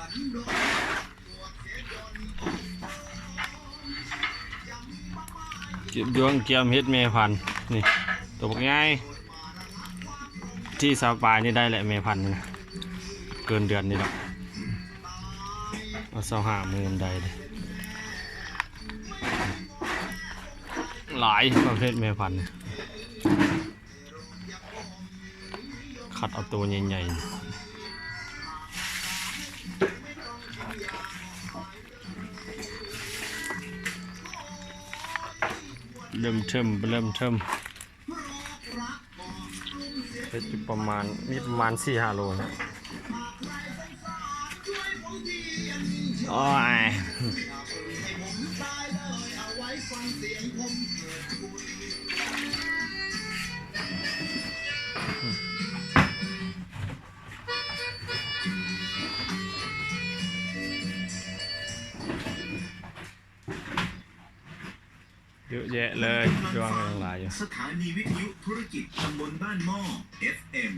ເກັບດວງກຽມເຮັດແມ່ພັນ ນີ້ ໂຕບັກໃຫຍ່ ທີ່ຊາວປາຍນີ້ໄດ້ແຫຼະ ແມ່ພັນນີ້ນະ ເກີນເດືອນນີ້ດອກ ເອົາຊາວຫ້າໝື່ນໄດ້ເດ້ ຫຼາຍປະເພດແມ່ພັນນີ້. ຄັດເອົາໂຕໃຫຍ່ໆ ເລີ່ມເທີມ ເລີ່ມເທີມ ເຮັດຢູ່ປະມານ ມີປະມານສີ່ຫ້າໂລ. ໂອ້ຍ ເຍອະແຍະເລີຍ ດວງຍັງຫຼາຍຢູ່. ສະຖານີວິທະຍຸທຸລະກິດຕຳບົນບ້ານໝໍ້ ເອັຟເອັມ